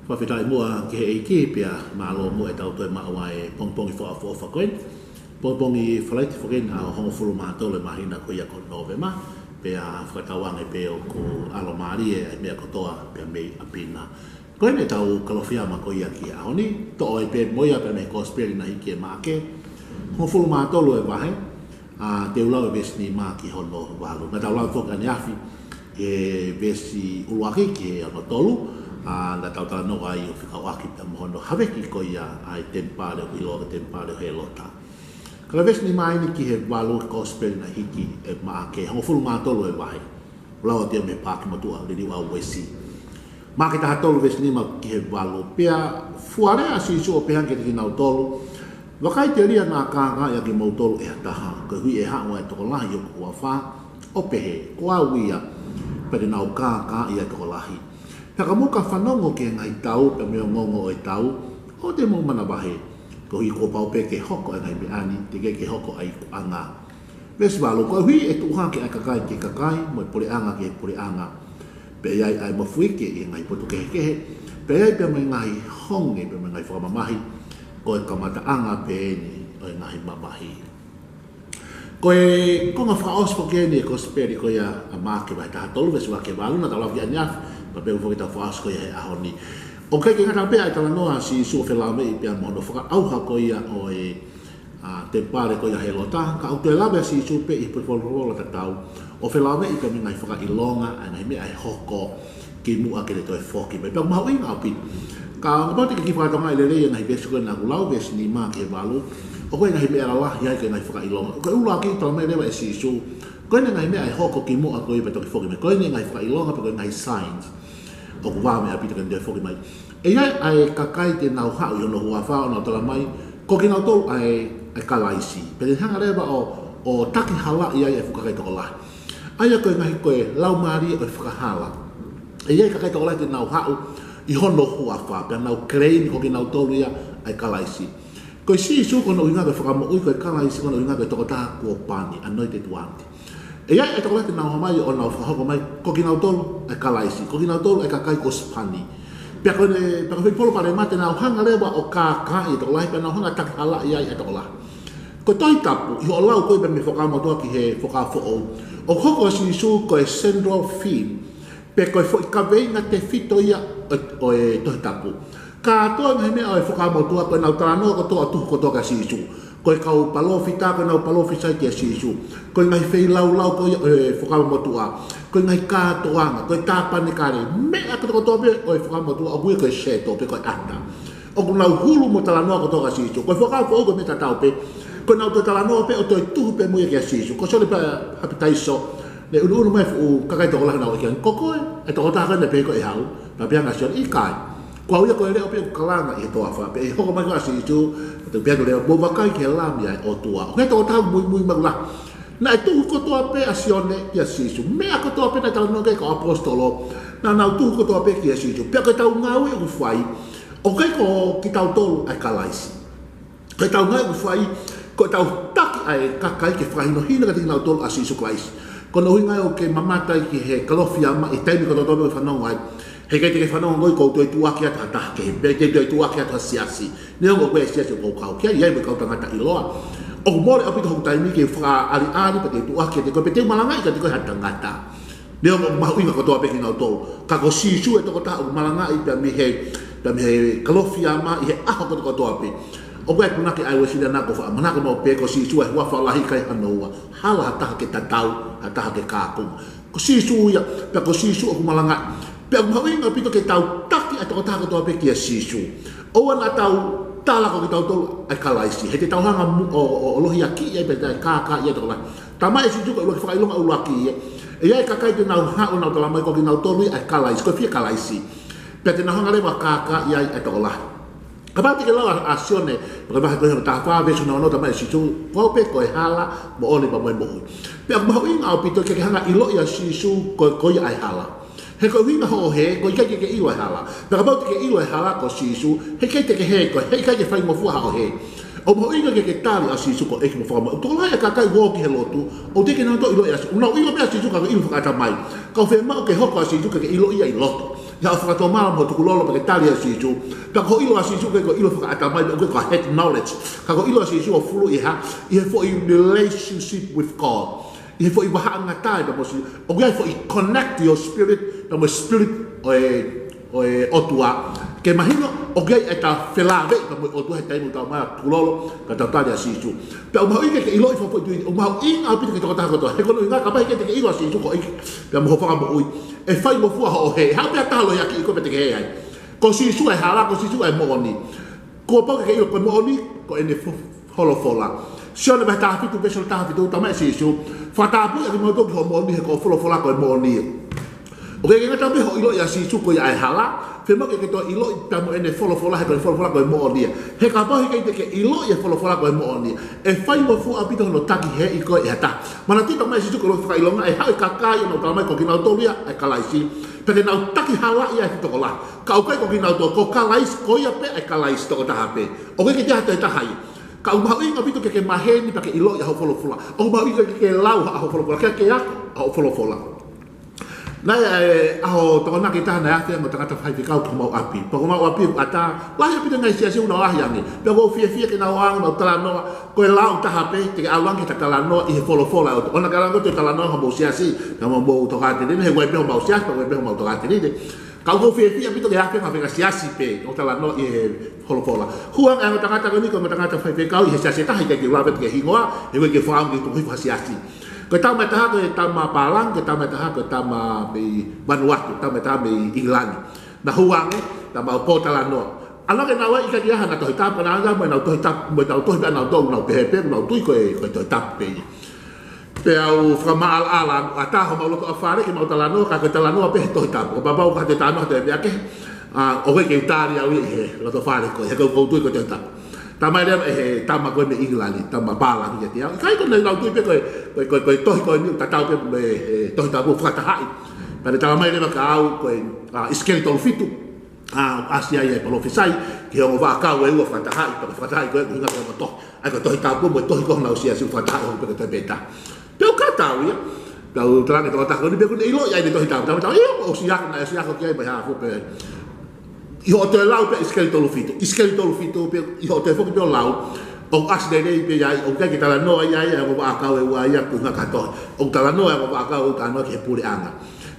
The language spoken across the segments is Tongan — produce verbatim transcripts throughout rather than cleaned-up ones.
Fakafetaʻi muʻa ki he ʻEiki, pea mālō muʻa ʻetau toe maʻu ʻa e pongipongi fakaʻofoʻofa ko eni. Pongipongi Falaite foki eni, ʻaho hongofulu mā tolu ʻo e māhina ko ia ko Nōvema, pea fakatauange pē ʻoku ʻalomālie ʻa e meʻa kotoa pē mei ʻapi na. Ko eni ʻetau Kalofiama ko ia ki he ʻaho ni, toʻo ai pē mo ia pē mei he Kosipeli naʻe hiki ʻe Maʻake, hongofulu mā tolu ʻo e vahe, ʻa, te u lau e veesi nima ki hono valu. Naʻa tau lau foki ʻaneafi he veesi ʻuluaki ki he hono tolu, ʻa, naʻa tau talanoa ai ʻo fekauʻaki pea mo hono haveki ko ia ʻa e temipale ʻoku ʻiloa ko e temipale ʻo Hēlota. Ka ko e veesi nima eni ki he valu, Kosipeli naʻe hiki ʻe Maʻake, hongofulu mā tolu ʻo e vahe. Lau atu ia mei he paaki motuʻa, liliu ʻa Uesi. Maʻake taha tolu veesi nima ki he valu. Pea fua leva ʻa Sīsū ʻo pehē ange kiate kinautolu, Vakai, telia naʻa kākaaʻi ʻa kimoutolu ʻe ha taha, koeʻuhi ʻe haʻu ʻa e tokolahi ʻi hoku huafa, ʻo pehē, Ko au ia, pea te nau kākaaʻi ʻa e tokolahi. Pea ka mou ka fanongo ki he ngaahi tau, pea mo e ongoongo ʻo e tau, ʻoua te mou manavahē, koeʻuhi kuo pau pē ke hoko ʻa e ngaahi meʻa ni, teʻeki ke hoko ʻa e ikuʻanga. Veesi valu, Koeʻuhi ʻe tuʻu hake ʻa e kakai ki he kakai, mo e puleʻanga ki he puleʻanga. Pea ʻe ʻi ai ʻa e mafuike ʻi he ngaahi potu kehekehe, pea ʻe ʻi ai pē mo e ngaahi honge, pea mo e ngaahi fakamamahi, ko e kamataʻanga pē eni ʻo e ngaahi mamahi. Ko e konga fakaʻosi foki eni ʻo e Kosipeli ko ia ʻa Maʻake vahe taha tolu veesi ua ki he valu, naʻa tau lau ki ai ʻaneafi, pea pehē foki ʻetau fakaʻosi ko ia he ʻaho ni. ʻOku ʻikai ke ngata pē ʻa e talanoa ʻa Sīsū ʻo felāveʻi pea mo hono fakaʻauha ko ia ʻo e ʻa, temipale ko ia ʻo Hēlota, ka ʻoku toe lave ʻa Sīsū pē ʻi he folofola tatau, ʻo felāveʻi pē mei he ngaahi fakaʻilonga, ʻa e ngaahi meʻa ʻe hoko kimuʻa ke ne toe foki mai. Pea ʻoku mahuʻinga ʻaupito. Kapau te ke kiʻi fakatokangaʻi lelei ʻa e ngaahi veesi ko ē naʻa ku lau, veesi nima ki he valu, ʻoku ʻi ai e ngaahi meʻa lalahi ai ki he ngaahi fakaʻilonga. Ko e ʻuluaki talamai leva ʻe Sīsū, ko eni e ngaahi meʻa ʻe hoko kimuʻa ko ia pea toki foki mai. Ko eni e ngaahi fakaʻilonga pe ko e ngaahi signs ʻoku vave ʻaupito ke ne toe foki mai. ʻE ʻi ai ʻa e kakai te nau haʻu ʻi hono huafa ʻo nau talamai, Ko kinautolu ʻa e, ʻa e Kalaisi. Pea te ne hanga leva ʻo, ʻo takihalaʻi ai ʻa e fuʻu kakai tokolahi. ʻA ia ko e ngaahi ko e laumālie ʻo e fakahala. ʻE ʻi ai e kakai tokolahi te nau haʻu ʻi hono huafa, pea nau claim ko kinautolu ia ʻa e Kalaisi. Ko Sīsū ko hono ʻuhinga ko e Fakamoʻui, ko e Kalaisi ko hono ʻuhinga ko e tokotaha kuo pani, anointed one. ʻE ʻi ai e tokolahi te nau haʻu mai ʻo nau fakahoko mai, Ko kinautolu ʻa e Kalaisi, ko kinautolu ʻa e kakai kuo ʻosi pani. Pea ko eni, pea ko e foʻi palopalema te nau hanga leva ʻo kākaaʻi e tokolahi, pea nau hanga takihalaʻi ai e tokolahi. Ko e Tohi Tapu, ʻi hoʻo lau ko ē pē mei he Fuakava Motuʻa ki he Fuakava Foʻou, ʻoku hoko ʻa Sīsū ko e central theme, pe ko e foʻi kaveinga tefito ia ʻo, ʻo e Tohi Tapu. Kātoa e ngaahi meʻa ʻo e Fuakava Motuʻa, ko ʻenau talanoa kotoa ʻo tuhu kotoa kia Sīsū. Ko e kau palōfita, ko ʻenau palōfisai kia Sīsū. Ko e ngaahi feilaulau ko ia ʻo e Fuakava Motuʻa. Ko e ngaahi kātoanga, ko e tāpanekale. Meʻa kotoa kotoa pē ʻo e Fuakava Motuʻa, ʻoku ui ko e seto pe ko e ata. ʻOku nau hulu mo talanoa kotoa kia Sīsū. Ko e Fuakava Foʻou ko e meʻa tatau pē. Ko ʻenau toe talanoa pē ʻo toe tuhu pē mo ia kia Sīsū. Ko Sione Papitaiso, ne ʻunuʻunu mai e fuʻu kakai tokolahi ʻo nau ʻeke ange, Ko koe e tokotaha ko ē naʻe pehē ko e ʻEiki? Pea pehē ange ʻa Sione, ʻIkai. Ko au ia ko e leʻo pē ʻoku kalanga ʻi he toafa. Pea ʻi he hoko mai ko ia ʻa Sīsū, pea pehē ange leva, Mou vakai ki he Lami ʻa e ʻOtua. ʻOku ʻi ai e tokotaha muimui maʻula. Naʻe tuhu kotoa pē ʻa Sione kia Sīsū. Meʻa kotoa pē naʻe talanoa ki ai e kau ʻaposetolo, naʻa nau tuhu kotoa pē kia Sīsū. Pea ko ʻetau ngāue ʻoku fai, ʻoku ʻikai ko kitautolu ʻa e Kalaisi. Ko ʻetau ngāue ʻoku fai, ko ʻetau taki ʻa e kakai ke fakahinohino kiate kinautolu ʻa Sīsū Kalaisi. Ko hono ʻuhinga ia ʻoku ke mamata ai ki he Kalofiama ʻi he taimi kotoa kotoa ʻoku ke fanongo ai. Heʻikai te ke fanongo koe kuo u toe tuʻuaki atu ha taha kehe, pe te u toe tuʻuaki atu ha siasi. Neongo ko e siasi ʻoku ou kau ki ai, ʻi ai mo e kau tangata ʻiloa. ʻOku mole ʻaupito hoku taimi ke fakaʻaliʻali pea te u tuʻuaki kiate koe, pe te u malangaʻi kiate koe ha tangata. Neongo ʻoku mahuʻinga kotoa pē kinautolu. Ka ko Sīsū e tokotaha ʻoku malangaʻi pea mei he, pea mei he Kalofiama ʻi he ʻaho kotoa kotoa pē. ʻOku ʻi ai e punake ʻa e Uēsiliana ʻoku faʻa manako maʻu pē ko Sīsū ʻa e huafa lahi ʻikai hano ua. Hala ha taha ke tatau, ha taha ke kākunga. Ko Sīsū ia, pea ko Sīsū ʻoku malangaʻi. Pea ʻoku mahuʻinga ʻaupito ke tau taki ʻa e tokotaha kotoa pē kia Sīsū. ʻOua naʻa tau tala ko kitautolu ʻa e Kalaisi. He te tau hanga mo-, ʻo, ʻo, ʻo lohiakiʻi ai pea te tau kākaaʻi ʻa e tokolahi. Talamai ʻe Sīsū ko e ʻuluaki fakaʻilonga ʻuluaki ia. ʻE ʻi ai e kakai te nau haʻu ʻo nau talamai ko kinautolu ia ʻa e Kalaisi, ko e fie Kalaisi. Pea te nau hanga leva ʻo kākaaʻi ai ʻa e tokolahi. Kapau te ke lau ʻa, ʻa Sione, pea ko e vahe ko ia hono taha fā, veesi hono ono, talamai ʻe Sīsū, Ko au pē ko e hala, moʻoni pea mo e moʻui. Pea ʻoku mahuʻinga ʻaupito ke ke hanga ʻo ʻiloʻi ʻa Sīsū ko, ko ia ʻa e hala. He ko e ʻuhinga hoʻo hē, ʻoku ʻikai ke ke ʻilo e hala. Pea kapau te ke ʻilo e hala ko Sīsū, heʻikai te ke hē koe, heʻikai ke faingofua haʻo hē. ʻOku mahuʻinga ke ke tali ʻa Sīsū ko e ʻEiki mo e Fakamoʻui. Tokolahi e kakai ʻoku ō ki he lotu, ʻoku teʻeki ke nau toe ʻiloʻi ʻa Sīsū. ʻOku nau ʻilo pē ʻa Sīsū ka ʻilo fakaʻatamai. Ka ʻoku fiemaʻu ke hoko ʻa Sīsū ke ke ʻiloʻi ia ʻi loto. Haʻo fakatomala mo tukulolo pea ke tali ʻa Sīsū. Pea ko e ʻilo ʻa Sīsū ʻoku ʻikai ko e ʻilo fakaʻatamai, ʻoku ʻikai ko e head knowledge. Ka ko e ʻilo ʻa Sīsū ʻoku fulu ʻi he hā, ʻi he foʻi relationship with God. ʻI he foʻi vahaʻangatae pea mo Sīsū. ʻOku ʻi ai e foʻi connect your spirit pea mo e spirit ʻo e, ʻo e ʻOtua. Ke mahino, ʻoku ʻi ai ʻeta felāveʻi pea mo e ʻOtua he taimi ʻoku tau maʻu ai e tukulolo, pea tau tali ʻa Sīsū. Pea ʻoku mahuʻinga ke ke ʻiloʻi e foʻi tuʻi, ʻoku mahuʻinga ʻaupito ki he tokotaha kotoa. He ko hono ʻuhinga, kapau ʻe ʻikai te ke ʻilo ʻa Sīsū ko e ʻEiki, pea mo hoʻo fakamoʻui, ʻe fai mo fua hoʻo hē. Haʻu pē ha taha lohiakiʻi koe pea te ke hē ai. Ko Sīsū ʻa e hala, ko Sīsū ʻa e moʻoni. Kuo pau ke ke ʻilo ko e moʻoni, ko ʻene fo-, folofola. Sione vahe taha fitu, veesi taha fitu, talamai ʻe Sīsū, fakatapui ʻa kimoutolu ki hoʻo moʻoni, he ko hoʻo folofola ko e moʻoni. ʻOku ʻikai ke ngata pē hoʻo ʻiloʻi ʻa Sīsū ko ia ʻa e hala, fiemaʻu ke ke toe ʻiloʻi pea mo ʻene folofola, he ko e folofola ko e moʻoni ia. He kapau he ʻikai te ke ʻiloʻi e folofola ko e moʻoni ia, ʻe fai mo fua ʻaupito hono takihēʻi koe ʻe ha taha. Manatuʻi talamai ʻe Sīsū ko e loto fakaʻilonga, ʻe haʻu e kakai ʻo nau talamai ko kinautolu ia ʻa e Kalaisi. Pea te nau takihalaʻi ʻa e tokolahi. Ka ʻoku ʻikai ko kinautolu, ko Kalaisi, ko ia pē ʻa e Kalaisi tokotaha pē. ʻOku ʻikai ke toe ʻi ai ha taha ia. Ka ʻoku mahuʻinga ʻaupito ke ke maheni pea ke ʻiloʻi ʻa hoʻo folofola. ʻOku mahuʻinga ke ke lau ʻa hoʻo folofola, ke ke ako ʻa hoʻo folofola. Naʻe ʻi ai e ʻaho Tokonaki ʻe taha naʻe afe ange ʻo tangata faifekau ki homau ʻapi. Pea ko homau ʻapi ʻoku ʻatā, lahi ʻaupito e ngaahi siasi ʻoku nau ʻaʻahi ange. Pea ʻoku ou fiefia ke nau ō ange ʻo nau talanoa, ko e lao taha pē, te ke ʻalu ange ki heʻeta talanoa ʻi he folofola. ʻOua naʻa ke ʻalu ange ʻo talanoa homou siasi, pea mo hoʻomou tokāteline, he ʻoku ʻi ai pē homau siasi, pea ʻoku ʻi ai pē homau tokāteline. Ka ʻoku ou fiefia ʻaupito ke afe ange ha faifekau siasi pē, ʻo talanoa ʻi he folofola. Hū ange e ongo tangata ko eni, ko e ongo tangata faifekau ʻi he siasi ʻe taha, ʻikai ke u lave ki he hingoa, he ʻoku ʻikai ke u fakaʻamu ke u tuku hifo ha siasi. Ko e tama ʻe taha ko e tama Pālangi, ko e tama ʻe taha ko e tama mei Vanuatu, tama ʻe taha mei ʻIngilani. Naʻa nau hū ange, naʻa mau pōtalanoa. ʻAlu ange naua, ʻikai ke ʻi ai haʻana Tohi Tapu, naʻa nau ō ange mo ʻenau Tohi Tapu, mo ʻenau tohi pē ʻanautolu, nau pehē pē, nau tui ko e, ko e Tohi Tapu pē ia. Pea u fakamaʻalaʻala, ʻatā homau loto ʻa fale ke mau talanoa, ka ko e talanoa pē he Tohi Tapu. Kapau ko ha toe talanoa ha toe meʻa kehe, ʻa, ʻoku ʻikai ke u tali au ia ʻi he loto fale ko ē, he ʻoku ou tui ko e Tohi Tapu. Talamai leva ʻe he tama ko ē mei ʻIngilani, tama Pālangi kiate au. ʻIkai, ko ʻenau tui pē ko e, ko e, ko e, ko e tohi ko eni ʻoku tatau pē mo e, e Tohi Tapu, fakatahaʻi. Pea ne talamai leva kia au ko e, ʻa, ʻIsikeli tolu fitu. ʻA, ʻasi ai e palōfisai ki he ongo vaʻakau ʻe ua, fakatahaʻi, pea ko e fakatahaʻi ko ē ʻoku ʻuhinga ki he ongo tohi. ʻA ia ko e Tohi Tapu mo e tohi ko ē ʻoku nau siasi ʻoku fakatahaʻi ʻo hoko pē ko e Tohi Peta. Pea u kātau ia. Pea u talaange ki he tokotaha ko eni pe ʻokú ne ʻiloʻi ʻa ʻene Tohi Tapu. Talamai, ʻio, ʻosi ako, naʻe ʻosi ako ki ai, mo e hā fua pē. ʻI hoʻo toe lau pē ʻIsikeli tolu fitu. ʻIsikeli tolu fitu pē, ʻi hoʻo toe foki pē ʻo lau, ʻoku ʻasi lelei pē ia, ʻoku ʻikai ke talanoa ia ʻa e ongo vaʻakau ʻe ua ia ʻoku ʻuhinga ki ha tohi. ʻOku talanoa e ongo vaʻakau, ʻoku talanoa ki he puleʻanga.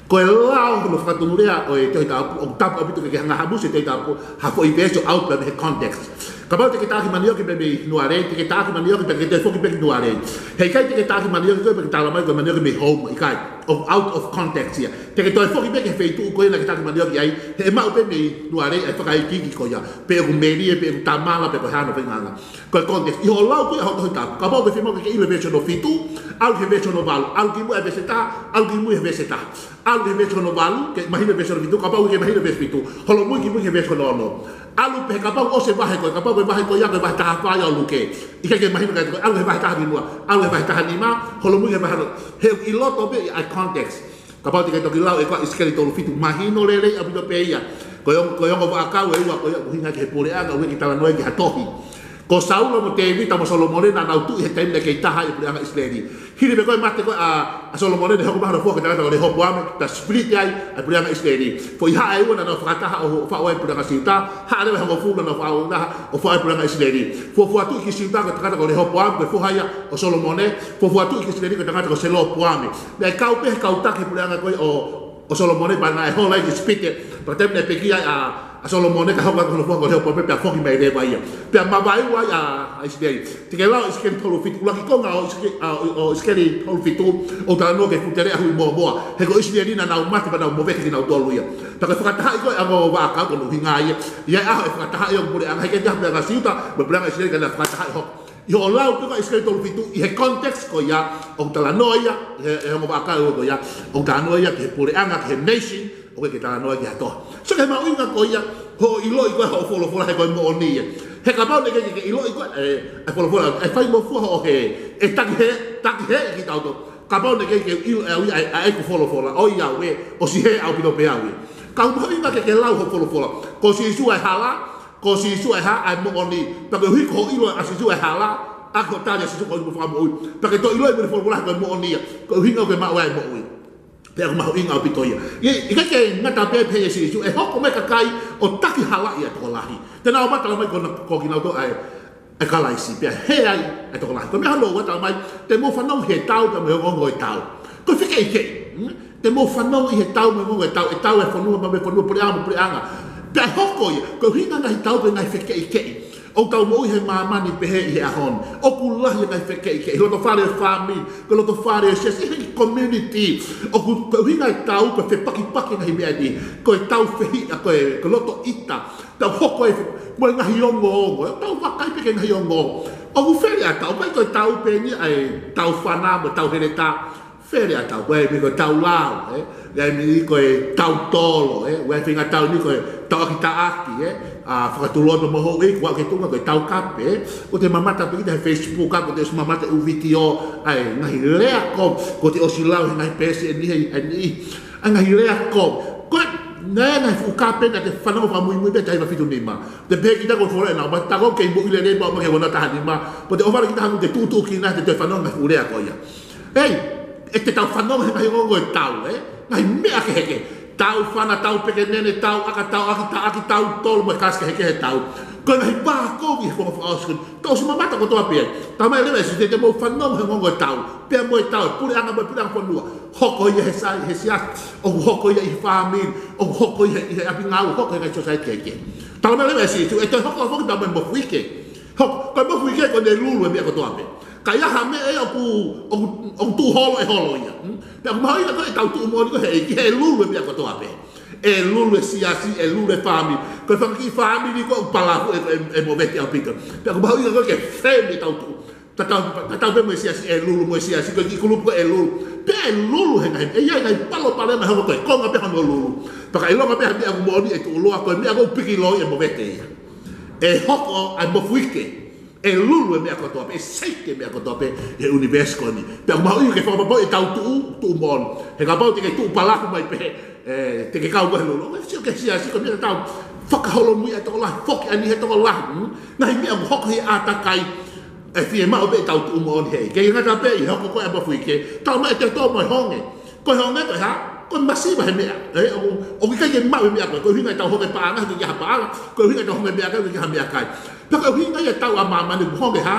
Ko e lao hono fakatonulea ʻo e Tohi Tapu, ʻoku tapu ʻaupito ke ke hanga ʻo hamusi e Tohi Tapu ha foʻi veesi ʻo ʻauha pē mei he context. Kapau te ke taʻaki manioke pē mei Nualei, te ke taʻaki manioke pea te ke toe foki pē ki Nualei. Heʻikai te ke taʻaki manioke ko ē pea ke talamai ko e manioke mei Houma, ʻikai. ʻOku out of context ia. Te ke toe foki pē ki he feituʻu ko ē naʻá ke taʻaki manioke ai, he ʻe maʻu pē mei Nualei ʻa e fakaikiiki ko ia. Pe ʻoku melie, pe ʻoku tamala, pe ko e hā hono feingaʻanga. Ko e context, ʻi hoʻo lau ko ē ʻa hoʻo Tohi Tapu. Kapau ʻoku ke fiemaʻu ke ke ʻilo e veesi hono fitu, ʻalu ki he veesi hono valu, ʻalu ki mui ʻa e veesi ʻe taha, ʻalu ki mui he veesi ʻe taha. ʻAlu ki he veesi hono valu, ke mahino e veesi hono fitu, kapau ʻoku ke mahino e veesi fitu. Holomui ki mui ki he veesi hono ono. ʻAlu pē, kapau ʻosi e vahe ko ē, kapau ko e vahe ko ia ko e vahe taha fā ia ʻo Luke. ʻIkai ke mahino ka ko e ʻalu he vahe taha ki muʻa, ʻalu he vahe taha nima, holomui ki he vahe hono, he ʻoku ʻi loto pē ʻa e context. Kapau te ke toki lau ʻe koe ʻa ʻIsikeli tolu fitu, mahino lelei ʻaupito pē ia. Ko e ongo, ko e ongo vaʻakau ʻe ua ko ia ʻoku ʻuhinga ki he puleʻanga, ʻoku ʻikai ke talanoa ki ha tohi. Ko Saula mo Tēvita mo Solomone naʻa nau tuʻi he taimi naʻe kei taha ai e puleʻanga ʻIsileli. Hili pē ko e mate ko ē ʻa, ʻa Solomone, naʻe hoko mai hono foha ko e tangata ko Lehopoame, pea split ai ʻa e puleʻanga ʻIsileli. Foʻi haʻa ʻe ua naʻa nau fakataha ʻo faʻu ai e puleʻanga Siuta, haʻa leva ʻe hongofulu naʻa nau fakataha ʻo faʻu ai e puleʻanga ʻIsileli. Fuofua tuʻi ki Siuta ko e tangata ko Lehopoame, ko e foha ia ʻo Solomone. Fuofua tuʻi ki ʻIsileli ko e tangata ko Selopoame. Naʻe kau pē he kau taki puleʻanga ko ē ʻo, ʻo Solomone, pea naʻe hola ai ki ʻIsipite. Pea taimi naʻe pekia ai ʻa, ʻa Solomone, kae hoko atu hono foha ko Lehopoame, pea foki mai leva ia. Pea mavaeua ai ʻa, ʻa ʻIsileli. Te ke lau ʻIsikeli tolu fitu, ʻuluaki konga ʻo ʻIsike-, ʻa, ʻo, ʻo ʻIsikeli tolu fitu, ʻoku talanoa ki he fuʻu teleʻa hui mōmoa. He ko ʻIsileli naʻa nau mate pea nau movete kinautolu ia. Pea ko e fakatahaʻi ko ē ʻa e ongo vaʻakau ko hono ʻuhinga ia. ʻI ai e ʻaho ʻe fakatahaʻi ʻa e ongo puleʻanga, heʻikai ke ʻi ai ha puleʻanga Siuta mo e puleʻanga ʻIsileli ka naʻe fakatahaʻi hoko. ʻI hoʻo lau pē ko ē ʻa ʻIsikeli tolu fitu, ʻi he context ko ia, ʻoku talanoa ia, he, he ongo vaʻakau ko ia, ʻoku talanoa ia ki he puleʻanga, ki he nation, ʻoku ʻikai ke talanoa ki ha tohi. So ko e mahuʻinga ko ia, hoʻo ʻiloʻi ko ē hoʻo folofola he ko e moʻoni ia. He kapau naʻe ʻikai ke ke ʻiloʻi ko ē, ʻa e folofola, ʻe fai mo fua hoʻo hē, ʻe takihē, takihēʻi kitautolu. Kapau naʻe ʻikai ke ʻilo ʻe au ia ʻa e, ʻa ʻeku folofola, ʻoiauē, ʻosi hē ʻaupito pē au ia. Ka ʻoku mahuʻinga ke ke lau hoʻo folofola. Ko Sīsū ʻa e hala, ko Sīsū ʻa e hā, ʻa e moʻoni, pea koeʻuhi ko hoʻo ʻilo ʻa Sīsū ʻa e hala, ʻa hoʻo tali ʻa Sīsū ko hoʻo fakamoʻui. Pea ke toe ʻiloʻi mo e folofola ko e moʻoni ia, ko e ʻuhinga ʻoku ke maʻu ai e moʻui. Pea ʻoku mahuʻinga ʻaupito ia. ʻIkai ke ngata pē, pehē ʻe Sīsū, ʻe hoko mai e kakai ʻo takihalaʻi ʻa e tokolahi. Te nau ō mai ʻo talamai ko, ko kinautolu ʻa e, ʻa e Kalaisi, pea hē ai ʻa e tokolahi. Ko e meʻa hono ua, talamai, te mou fanongo he tau pea mo e ongoongo ʻo e tau. Ko e fekeʻikeʻi. Hmm? Te mou fanongo ʻi he tau mo e ongoongo ʻo e tau, ʻe tau e fonua pea mo e fonua, puleʻanga mo e puleʻanga. Pea ʻe hoko ia, ko e ʻuhinga e ngaahi tau ko e ngaahi fekeʻikeʻi. ʻOku tau moʻui he māmani pehē ʻi he ʻaho ni. ʻOku lahi e ngaahi fekeʻikeʻi, loto fale ʻo e fāmili, ko e loto fale ʻo e siasi, ʻi he community. ʻOku, ko e ʻuhinga e tau, ko e fepakipaki e ngaahi meʻa ni. Ko e tau fehiʻa, ko e, ko e loto ʻita. Tau hoko e fe-, mo e ngaahi ongoongo. Tau vakai pē ki he ngaahi ongoongo. ʻOku fele ʻa e tau, ʻikai ko e tau pē eni ʻa e tau fana mo e tau heletā. Fele ʻa e tau, ʻoku ʻi ai e meʻa ko e tau lao, ē? ʻOku ʻi ai e meʻa ko e tau tolo, ē? ʻOku ʻi ai e faʻahinga tau ni ko e tau ʻakitaʻaki, ē? ʻA, fakatulou pē mo houʻeiki, ʻoku ʻi ai e tuʻunga ko e tau kape, ē? ʻOku te mamata pē kita he Facebook, ʻa, ʻoku te ʻosi mamata e ʻū vitiō, ʻa e ngaahi lea ko, ʻoku te ʻosi lau he ngaahi peesi ʻe niʻihi, ʻe niʻihi. ʻA e ngaahi lea ko, ko e, naʻe ngaahi fuʻu kape naʻa te fanongo fakamuimui pē taha hiva fitu nima. Te pehē kita ko e folofola ʻenau, ma tako kei moʻui lelei pea ʻomai ki he ua noa taha nima. Pea te ʻofa lelei kita hangē te tuʻutuʻu kinautolu te te fanongo he ngaahi fuʻu lea ko ia. Ei, ʻe te tau fanongo he ngaahi ongoongo ʻo e tau, ē? Ngaahi meʻa kehekehe. Tau fana, tau pekenene, tau ʻaka, tau ʻakitaʻaki, tau tolo mo e kāsi kehekehe e tau. Ko e ngaahi pā kovi he konga fakaʻosi ko eni. Tau ʻosi mamata kotoa pē. Talamai leva ʻe Sīsū te mou fanongo he ongoongo ʻo e tau. Pea mo e tau, puleʻanga mo e puleʻanga, fonua. Hoko ia he sai, he siasi. ʻOku hoko ia ʻi he fāmili. ʻOku hoko ia ʻi he ʻapi ngāue. Hoko ia he society kehekehe. Talamai leva ʻe Sīsū, ʻe toe hoko foki pea mo e mofuike. Hoko, ko e mofuike ko ʻene lulu e meʻa kotoa pē. Ka ʻi ai ha meʻa ʻoku, ʻoku, ʻoku tuʻu holo, ʻe holo ia. Hmm? Pea ʻoku mahuʻinga ko e tau tuʻu moʻoni ko e ʻEiki, he ʻe lulu e meʻa kotoa pē. ʻE lulu e siasi, ʻe lulu e fāmili. Ko e fanga kiʻi fāmili ko ē ʻoku palafu ʻe, ʻe, ʻe movete ʻaupito. Pea ʻoku mahuʻinga ko e ke fēmi tau tuʻu. Tatau, tatau pē mo e siasi, ʻe lulu mo e siasi, ko e kiʻi kulupu ko ē ʻe lulu. Pea ʻe lulu he ngaahi, ʻe ʻi ai e ngaahi palopalema he hoko ko e konga pē hono lulu. Pea ka ʻilonga pē ha meʻa ʻoku moʻoni ʻe tuʻuloa, ko e meʻa ʻoku pikiloi ʻe movete ia. ʻE hoko ʻa e mofuike. ʻE lulu e meʻa kotoa pē, ʻe seiki e meʻa kotoa pē he ʻunivēsi ko eni. Pea ʻoku mahuʻinga ke fakapapauʻi ʻe tau tuʻu, tuʻu moʻoni. He kapau te ke tuʻu palafu mai pē, ē, te ke kau mo e lulu. ʻOku ke sio ki he siasi ko e meʻa tau fakaholomui ʻa e tokolahi, foki ʻa e niʻihi he tokolahi. Hmm? Ngaahi meʻa ʻoku hoko he ʻātakai, ʻe fiemaʻu pē ʻe tau tuʻu moʻoni he. Kei ngata pē ʻi he hoko ko ē ʻa e mofuike, talamai ʻe te tō mo e honge. Ko e honge ko e hā? Ko e masiva he meʻa. Ē, ʻoku, ʻoku ʻikai ke maʻu e meʻakai. Ko e ʻuhinga ʻetau honge paʻanga, ʻoku ʻikai ha paʻanga. Ko e ʻuhinga ʻetau honge meʻakai, ʻoku ʻikai ha meʻakai. Pea ko e ʻuhinga ia ʻetau ʻa māmani ʻoku honge hā?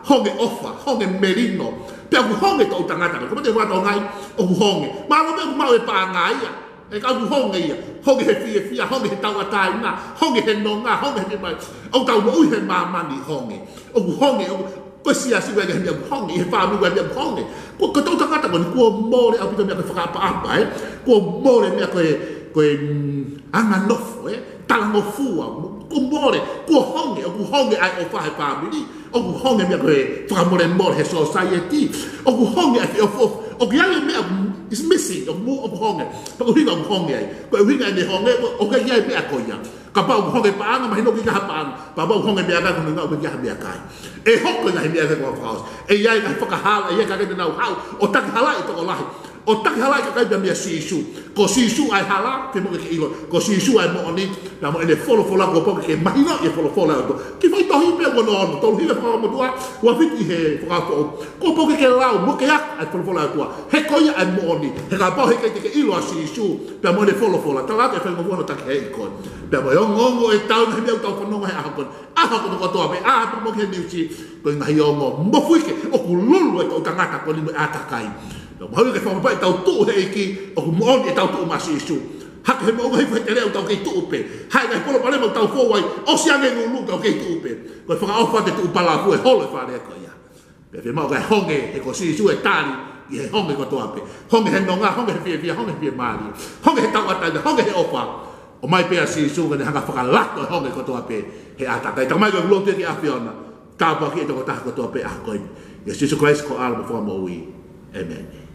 Honge ʻofa, honge melino. Pea ʻoku honge e toʻutangata. Ko e mate wata o ngai, ʻoku honge. Mālō pē ʻoku maʻu e paʻanga ia. Ē, ka ʻoku honge ia. Honge he fiefia, honge he tauʻatāina, honge he nonga, honge he fiemālie. ʻOku tau moʻui he māmani honge. ʻOku honge, ʻoku Ko e siasi ʻoku ʻi ai e meʻa ʻoku honge, ʻi he fāmili ʻoku ʻi ai e meʻa ʻoku honge. Ko, ko e toʻutangata ko eni kuo mole ʻaupito meʻa ko e fakaʻapaʻapa, ē? Kuo mole meʻa ko e, ko e, mm, anganofo, ē? Talangofua, kuo mole, kuo honge, ʻoku honge ʻa e ʻofa he fāmili, ʻoku honge meʻa ko e fakamolemole he society, ʻoku honge ʻa e feʻofoʻofa, ʻoku ʻi ai e meʻa is missing, ʻoku mo-, ʻoku honge, pea ko e ʻuhinga ʻoku honge ai, ko e ʻuhinga ʻene honge, ʻoku ʻikai ʻi ai e meʻa ko ia. Kapau ʻoku honge paʻanga, mahino ʻoku ʻikai ha paʻanga. Kapau ʻoku honge meʻakai, ko e ʻuhinga ʻoku ʻikai ha meʻakai. ʻE hoko e ngaahi meʻa ko e fakaʻosi. ʻE ʻi ai e ngaahi fakahala, ʻe ʻi ai e kakai te nau haʻu ʻo takihalaʻi e tokolahi. ʻO takihalaʻi e kakai pea meia Sīsū. Ko Sīsū ʻa e hala, te mo ke ʻilo. Ko Sīsū ʻa e moʻoni, pea mo ʻene folofola kuo pau ke mahinoʻi e folofola ʻa e ʻOtua. Kiʻi foʻi tohi pē ʻe ua noa ono, tolu hiva Fuakava Motuʻa, ua fitu ʻi he Fuakava Foʻou. Kuo pau ke ke lau, mo ke ʻaka ʻa e folofola ʻa e ʻOtua. He ko ia ʻa e moʻoni, he kapau he ʻikai te ke ʻilo ʻa Sīsū, pea mo ʻene folofola, tala atu e faingamālie ʻo taki he ʻi ko ē. Pea mo e ongoongo ʻo e tau, ngaahi meʻa ʻoku tau fanongo he ʻaho ko eni. ʻAho ko ē kotoa pē, ʻaho pē mo ki he niusi, ko e ngaahi ongo mofuike, ʻoku lulu e toʻutangata ko eni mo e ʻātakai. Pea mahalo ke fakapapauʻi ʻetau tuʻu he ʻEiki, ʻoku moʻoni ʻetau tuʻu maʻa Sīsū. Hake he moʻunga hifo he teleʻa ʻoku tau kei tuʻu pē. Haʻu e ngaahi palopalema ʻoku tau fou ai, ʻosi ange e lulu ʻoku tau kei tuʻu pē. Ko e fakaʻofa te tuʻu palafu ʻe holo e fale ko ia. Pea fiemaʻu ke honge, he ko Sīsū e tali ʻi he honge kotoa pē. Honge he nonga, honge he fiefia, honge he fiemālie. Honge he tauʻatāina, honge he ʻofa. ʻOmai pē ʻa Sīsū ke ne hanga ʻo fakalato e honge kotoa pē he ʻātakai. Talamai ko e lotu ki he ʻAfiona. Tāpuakiʻi e tokotaha kotoa pē ʻaho ko eni. ʻIa Sīsū Kalaisi ko e ʻAlo mo e Fakamoʻui. ʻĒmeni.